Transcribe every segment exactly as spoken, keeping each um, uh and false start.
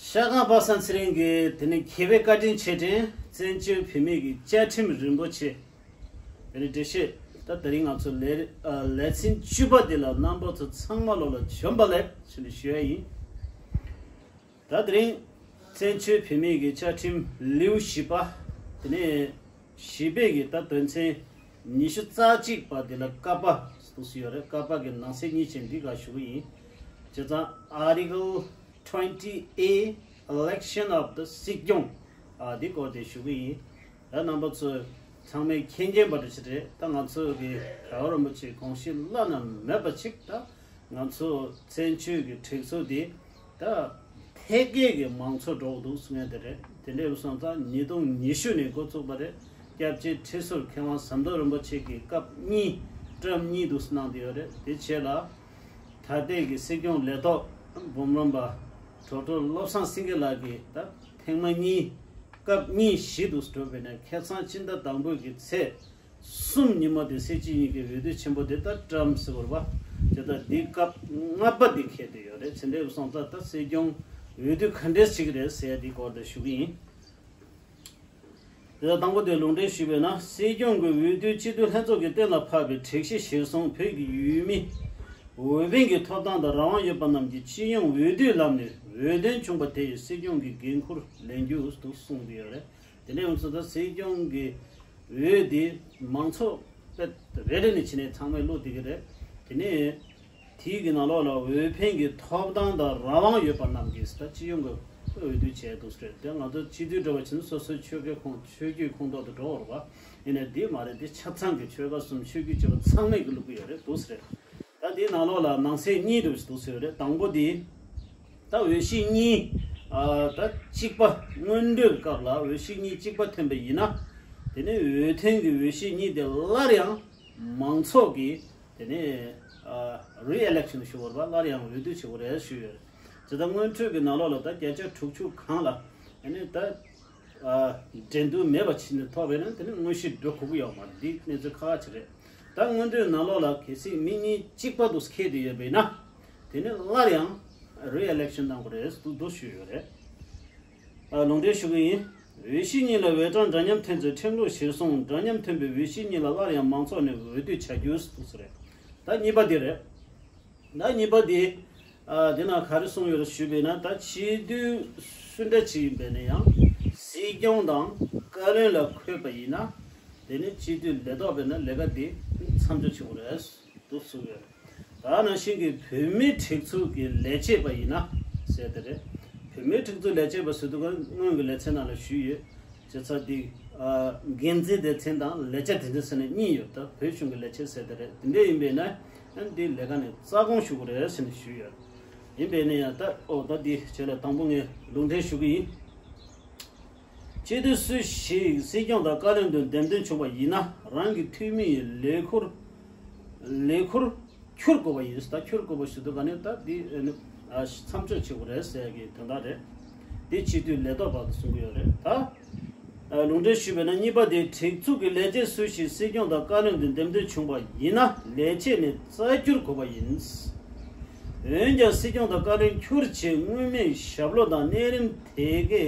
ཤ་ཁང་པ་སངས་ཚེ་རིང་གི་དེ་ནི་མཁས་པའི་བཀའ་དྲིན་ཆེ་དྲན་བཙན་བྱོལ་བོད་མི་གི་བཅའ་ཁྲིམས་རིན་པོ་ཆེ། དེ་ནི་འགྲེལ་བཤད་ད་དེ་རིང་ང་ཚོ་ལས་ཨ་ལས་ཚན་བཅུ་པ་འདི་ལ་རྣམ་པ་ཚོ་ཚང་མ་ལོ་ལ་བྱོན་པ་ལེགས་ཞེས་ནས་ཞུ་ཡ་ཡིན། ད་དེ་རིང་བཙན་བྱོལ་བོད་མི་གི་བཅའ་ཁྲིམས་ལེའུ་བཞི་པ། དེ་ནས་བཞི་པའི་གི་ད་དོན་ཚན་ཉི་ཤུ་རྩ་གཅིག་པ་འདི་ལ་ཀ་པ་འདུག་སེ་ཡོད་རེད། ཀ་པ་གི་ནང་གསེས་གཉིས་ཅན་འདི་ག་ཞུ་གི་ཡིན། བྱས་ཙང་Article twenty A, election of the སྲིད་སྐྱོང་ཨ་འདི་སྐོར་དེ་ཞུ་གི་ཡིན། ད་རྣམ་པ་ཚོས་ཚང་མས་མཁྱེན་མཁྱེན་པ་འདྲ་ཞིག་རེད། ད་ང་ཚོ་གི་རྒྱལ་བ་རིན་པོ་ཆེའི་དགོངས་གཞི་བླ་ན་མེད་པ་ཅིག་ད་ང་ཚོ་བཙན་བྱོལ་གྱི་སྒྲིག་འཛུགས་འདི་ད་ཐད་ཀའི་གི་མང་གཙོ་འགྲོ་འདུག་གསུང་ཡ་དེ་རེད། དེ་འདྲ་ཡིན་སོང་ཙང་ཉིས་སྟོང་ཉི་ཤུ་ནས་འགོ་བཙུགས་པ་རེད། སྐྱབས་རྗེ་ཁྲི་ཟུར་མཁས་དབང་ཟམ་གདོང་རིན་པོ་ཆེ་གིས་སྐབས་གཉིས་ཊརམ་གཉིས་འདུག་གནང་བསྡད་ཡོད་རེད། དེ་རྗེས་ལ་ད་ལྟའི་གི་སྲིད་སྐྱོང་ལས་ཐོག་འབུམ་རམས་པ་གྲོགས་སྐྱབས་བློ་བཟང་སེང་གེ་ལགས་ཀྱིས་ད་ཐེངས་མ་གཉིས་སྐབས་གཉིས་བཞི་འདུག་འགྲོ་བས་ན་ཁ་སང་ཕྱི་ཟླ་དང་པོའི་གི་ཚེས་གསུམ་ཉིན་མོ་དེ་སྲིད་སྤྱི་གཉིས་ཀྱི་འོས་བསྡུ་ཆེན་པོ་དེ་ད་ཊརམ་ཟེར་བ་རེད་པ། དེ་ད་འདི་སྐབས་ལྔ་པ་འདི་འཁེལ་བསྡད་ཡོད་རེད། དེ་འདྲ་སོང་ཙང་ད་སྲིད་སྐྱོང་འོས་བསྡུ་ག་འདྲས་བྱེད་ཀྱི་རེད་ཟེར་ཡ་འདི་སྐོར་དེ་ཞུ་གི་ཡིན། དེ་ད་དང་པོ་དེ་ལུང་འདྲེན་ཞུས་པས་ན། སྲིད་སྐྱོང་གི་འོས་བསྡུ་སྤྱི་འཐུས་ལྷན་ཚོགས་ཀྱིས་གཏན་ལ་ཕབ་པའི་སྒྲིག་གཞི་གཞིར་བཟུང་བོད་ཀྱི་ཡུལ་མི་འོས་འཕེན་གྱི་ཐོབ་ཐང་དང་རང་དབང་ཡོད་པ་རྣམས་ཀྱི་སྤྱི་ཡོངས་འོས་བསྡུའི་ལམ་ནས་འོས་ཐོན་བྱུང་པ་དེ་ཡིས་སྲིད་སྐྱོང་གི་འགན་འཁུར་ལེན་རྒྱུ་འདུག་གསུངས་ཏེ་ཡོད་རེད། དེ་འདྲ་ཡོང་ཚུལ་ད་སྲིད་སྐྱོང་གི་འོས་དེ་མང་ཚོགས་དཔེ་རེ་རེ་ནས་བྱས་ནས་ཚང་མས་བླུགས་བསྡད་ཀྱི་རེད། དེ་ནས་དེའི་གི་ནང་ལོགས་ལ་འོས་འཕེན་གྱི་ཐོབ་ཐང་དང་རང་དབང་ཡོད་པ་རྣམས་ཀྱིས་ད་སྤྱི་ཡོངས་ཀྱི་འོས་བསྡུ་བྱས་འདུག་ཟེར། དེ་ང་ཚོ་སྤྱི་འཐུས་འདྲ་བ་བྱས་ན་སོ་སོའི་ཆོལ་ཁའི་ཁོངས་ཆོས་བརྒྱུད་ཁོངས་གཏོགས་དུ་འགྲོ་བར་བ། ཡིན་ནའི་འདི་མ་རེད། འདི་ཆ་ཚང་གི་ཆོལ་ཁ་གསུམ་ཆོས་བརྒྱུད་བཅས་པ་ཚང་མས་ཀྱི་བླུགས་ཀྱི་ཡོད་རེད་འདུག་ཟེར། ད་འདིའི་ནང་ལོགས་ལ་ནང་གསེས་གཉིས་འདུག་འདུག་ཟེར་རེད། དང་པོ་འདི་ད་འོས་གཞི་གཉིས་ཨ་ད་གཅིག་པ་སྔོན་འགྲོའི་སྐབས་ལ་འོས་གཞི་གཉིས་གཅིག་པ་ཐོན་པ་ཡིན་ན། དེ་ནས་འོས་ཐོན་གྱི་འོས་གཞི་གཉིས་དེ་སླར་ཡང་མང་ཚོགས་ཀྱིས་དེ་ནས་ཨ་རི་ཨི་ལེག་ཤན་ཞུ་བར་བ་སླར་ཡང་འོས་བསྡུ་བྱེད་དགོས་རེད་ཞུས་ཡོད། དེ་ལྟར་སྔོན་འགྲོའི་གི་ནང་ལོགས་ལ་ད་བརྒྱ་ཆ་དྲུག་ཅུ་གང་ལ་དེ་ནས་ད་ཨ་འགྲན་བསྡུར་མེད་པ་ཕྱིན་ནས་ཐོབ་པས་ན་དེ་ནི་དངོས་གཞི་འགྲོ་དགོས་ཀྱི་ཡོད་མ་རེད། འདི་གནས་ཚུལ་ཁག་ཁག་ཅིག་རེད། ད་སྔོན་འགྲོའི་ནང་ལོགས་ལ་གལ་སྲིད་མི་གཉིས་གཅིག་པ་དུ་འཁེལ་བསྡད་ཡོད་པས་ན། དེ་ནི་སླར་ཡང་རི་ཨི་ལེག་ཤན་གནང་དགོས་རེད་འདུག་འདུག་ཞུས་ཡོད་རེད། ཨ་ལུང་འདྲེན་ཞུ་གི་ཡིན། འོས་གཞི་གཉིས་ལ་འོས་གྲངས་འདྲ་མཉམ་ཐོན་ཚེ་ཁྲིམས་ལུགས་གཞིར་བཟུང་འདྲ་མཉམ་ཐོན་པའི་འོས་གཞི་གཉིས་ལ་སླར་ཡང་མང་ཚོགས་ནས་འོས་བསྡུ་བྱ་རྒྱུ་འདུག་ཟེར་རེད། ད་གཉིས་པ་འདི་རེད། ད་གཉིས་པ་འདི། ཨ་དེ་ན་ག་རེ་གསུངས་ཡོད་རེད་ཞུས་པས་ན། ད་སྤྱི་འཐུས་སུ་འདྲ་ཅིག་ཡིན་པས་ན་ཡང་སྲིད་སྐྱོང་དང་བཀའ་བློན་ལ་འཁོད་པ་ཡིན་ན། དེ་ནི་སྤྱི་འཐུས་ལས་ཐོག་པས་ན་ལས་ཀ་འདི་མཚམས་འཇོག་བྱེད་དགོས་རེད་འདུག་གསུངས་ཡོད། ད་ནང་བཞིན་གྱི་བོད་མིའི་སྒྲིག་འཛུགས་ཀྱི་ལས་བྱེད་པ་ཡིན་ན་ཟེར་དེ་རེད། བོད་མིའི་སྒྲིག་འཛུགས་ལས་བྱེད་པ་ཟེར་དུས་སྔོན་གྱི་ལེ་ཚན་ནང་ལ་ཞུས་ཡོད། བྱས་ཙང་འདི་ཨ་འགན་འཛིན་སྡེ་ཚན་དང་ལས་བྱེད་སྡེ་ཚན་ཟེར་ནས་གཉིས་ཡོད། ད་བོད་གཞུང་གི་ལས་བྱེད་ཟེར་དེ་རེད། དེ་འདྲ་ཡིན་པས་ན་ཨ་འདི་ལས་ཀ་ནས་རྩ་དགོངས་ཞུ་དགོས་རེད་ཟེར་ནས་ཞུས་ཡོད། ཡིན་པས་ན་ཡང་ད་ཨོ་ད་འདི་བྱས་ལ་དང་པོ་ངས་ལུང་འདྲེན་ཞུ་གི་ཡིན། སྤྱི་འཐུས་སུ་ཞིག་སྲིད་སྐྱོང་དང་བཀའ་བློན་དུ་འདེམས་ཐོན་བྱུང་བ་ཡིན་ན་རང་གི་འཐུས་མི་ཡི་ལས་ཁུར་ལས་ཁུར་འཁྱུར་དགོས་པ་ཡིན། ད་འཁྱུར་དགོས་པ་ཞུ་དུས་ག་ནས་ད་འདི་ཨ་ནི་ཨ་མཚམས་འཇོག་བྱེད་དགོས་རེད་ཟེར་གི་དོན་དག་རེད། འདི་སྤྱི་འཐུས་ལས་ཐོག་པ་གསུང་གི་ཡོད་རེད། ད་ཨ་ལུང་འདྲེན་ཞུས་པས་ན་གཉིས་པ་དེ་སྒྲིག་འཛུགས་ཀྱི་ལས་བྱེད་སུ་ཞིག་སྲིད་སྐྱོང་དང་བཀའ་བློན་དུ་འདེམས་ཐོན་བྱུང་བ་ཡིན་ན་ལས་བྱེད་ནས་རྩ་བསྒྱུར་དགོས་པ་ཡིན། འོན་ཀྱང་སྲིད་སྐྱོང་དང་བཀའ་བློན་འཁྱུར་ཆེད་མངོན་མེད་ཞབས་ལོ་དང་གནས་རིམ་དེ་གའི་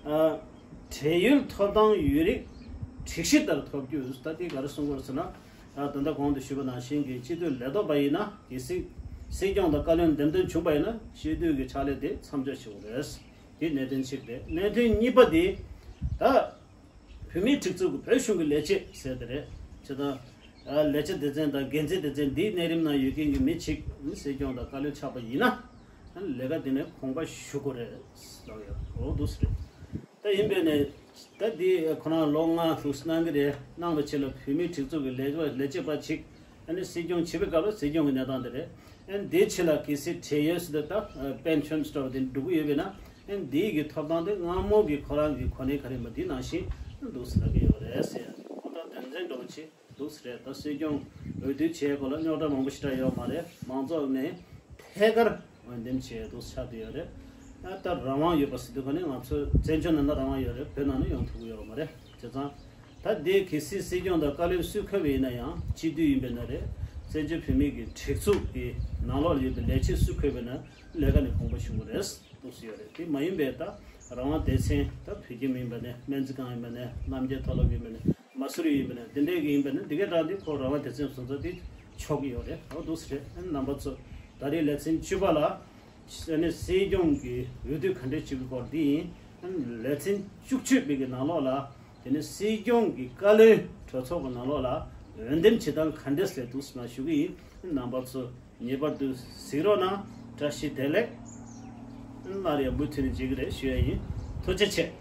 ཨ་བགྲེས་ཡོལ་ཐོབ་ཐང་ཡོད་རིགས་སྒྲིག་གཞི་ལྟར་ཐོབ་རྒྱུ། ད་ལྟའི་ག་རེ་གསུང་དགོས་ཟེར་ན། ད་ད་ལྟ་གོང་དུ་ཞུས་པ་ནང་བཞིན་གྱི་སྤྱི་འཐུས་ལས་ཐོག་པ་ཡིན་ན་གལ་སྲིད་སྲིད་སྐྱོང་དང་བཀའ་བློན་འདེམས་ཐོན་བྱུང་པ་ཡིན་ན་སྤྱི་འཐུས་ཀྱི་ཕྱག་ལས་དེ་མཚམས་འཇོག་བྱེད་དགོས་རེད། དེ་གནད་དོན་གཅིག་རེད། གནད་དོན་གཉིས་པ་དེ་ད་བོད་མིའི་སྒྲིག་འཛུགས་ཀྱི་བོད་གཞུང་གི་ལས་བྱེད་ཟེར་དེ་རེད། བྱས་ཙང་ལས་བྱེད་སྡེ་ཚན་དང་འགན་འཛིན་སྡེ་ཚན་འདིའི་གནས་རིམ་ནང་ཡོད་མཁན་གྱི་མི་གཅིག་སྲིད་སྐྱོང་དང་བཀའ་བློན་ཆགས་པ་ཡིན་ན། ལས་ཀ་དེ་ནས་གོང་འཕེལ་ཞུ་དགོས་རེད་ལབ་ཡོད། འོ་འདུག་སེ་རེད། ད་ཡིན་པས་ནས་ད་འདི་ཁོ་རང་ལོ་ལྔ་ལྷུག་སེ་གནང་གི་རེད། གནང་བའི་ཆེད་ལ་བོད་མིའི་སྒྲིག་འཛུགས་ཀྱི་ལས་ལས་བྱེད་པ་ཅིག་ཨ་ནི་སྲིད་སྐྱོང་བྱེད་པའི་སྐབས་ལ་སྲིད་སྐྱོང་གི་གནས་སྟངས་དེ་རེད། ཨ་ནི་འདིའི་ཆེད་ལ་གལ་སྲིད་བགྲེས་ཡོལ་ཟེར་དུས་ད་པན་ཤན་ལྟ་བུ་དེ་འགྲོ་གི་ཡོད་པས་ན་ཨ་ནི་འདིའི་གི་ཐོབ་ཐང་དེ་སྔ་མོ་གི་ཁོ་རང་གི་གོ་གནས་ག་རེ་མ་དེ་ནང་བཞིན་འདུག་སེ་ལབ་ཀྱི་ཡོད་རེད་ཟེར། ཁོ་ད་དོན་ཚན་འདྲ་བོ་ཅིག་འདུག་སེ་རེད། ད་སྲིད་སྐྱོང་འོས་བསྡུ་བྱེད་སྐོར་ལ་རྙོག་དྲ་མང་པོ་ཞེ་དྲག་ཡོད་མ་རེད། མང་ཚོགས་ནས་ཐད་ཀར་འོས་འདེམས་བྱས་འདུག་ཆགས་བསྡད་ཡོད་རེད། ད་ལྟ་རང་དབང་ཡོད་པ་ཟེར་དུས་ག་ནས་ང་ཚོ་བཙན་བྱོལ་ནང་ན་རང་དབང་ཡོད་རེད། བོད་ནང་ནས་ཡོང་ཐུབ་ཀྱི་ཡོད་མ་རེད། བྱས་ཙང་ད་དེ་གལ་སྲིད་སྲིད་སྐྱོང་དང་བཀའ་བློན་སུས་འཁོད་པ་ཡིན་ན་ཡང་སྤྱི་འཐུས་ཡིན་པས་ན་རེད། བཙན་བྱོལ་བོད་མིའི་གི་སྒྲིག་འཛུགས་ཀྱི་ནང་ལོགས་ལ་ཡོད་པའི་ལས་བྱེད་སུ་འཁོད་པ་ན་ལས་ཀ་ནས་དགོངས་པ་ཞུ་དགོས་རེད་འདུག་ཟེར་ཡོད་རེད། དེ་མ་ཡིན་པའི་ད་རང་དབང་སྡེ་ཚན་ད་བོད་ཁྱིམ་ཡིན་པ་ནས་སྨན་རྩིས་ཁང་ཡིན་པ་ནས་རྣམ་རྒྱལ་མཐོ་སློབ་ཡིན་པ་ནས་མ་སུ་རི་ཡིན་པ་ནས་དེ་འདྲས་ཀྱི་ཡིན་པ་ནས་དེ་གའི་རང་དེ་ཁོ་རང་དབང་སྡེ་ཚན་བཟོ་ཚོ་དེ་ཆོག་གི་ཡོད་རེད། འོ་འདུག་ཟེར་རེད། རྣམ་པ་ཚོ་ད་རེས་ལེ་ཚན་བཅུ་པ་ལ་ཨ་ནི་སྲིད་སྐྱོང་གི་འོས་བསྡུ་ག་འདྲས་བྱེད་དགོས་སྐོར་འདི་ཡིན། ལེ་ཚན་བཅུ་གཅིག་པའི་གི་ནང་ལོགས་ལ་དེ་ནི་སྲིད་སྐྱོང་གི་བཀའ་བློན་གྲོས་ཚོགས་ཀྱི་ནང་ལོགས་ལ་འོས་འདེམས་བྱེད་སྟངས་ག་འདྲས་རེད་འདུག་ཟེར་ན་ཞུ་གི་ཡིན། རྣམ་པ་ཚོ་ངེས་པར་དུ་གཟིགས་རོགས་གནང་། བཀྲ་ཤིས་བདེ་ལེགས། སླར་ཡང་མུ་མཐུད་ནས་མཇལ་གི་རེད་ཞུ་ཡ་ཡིན། ཐུགས་རྗེ་ཆེ།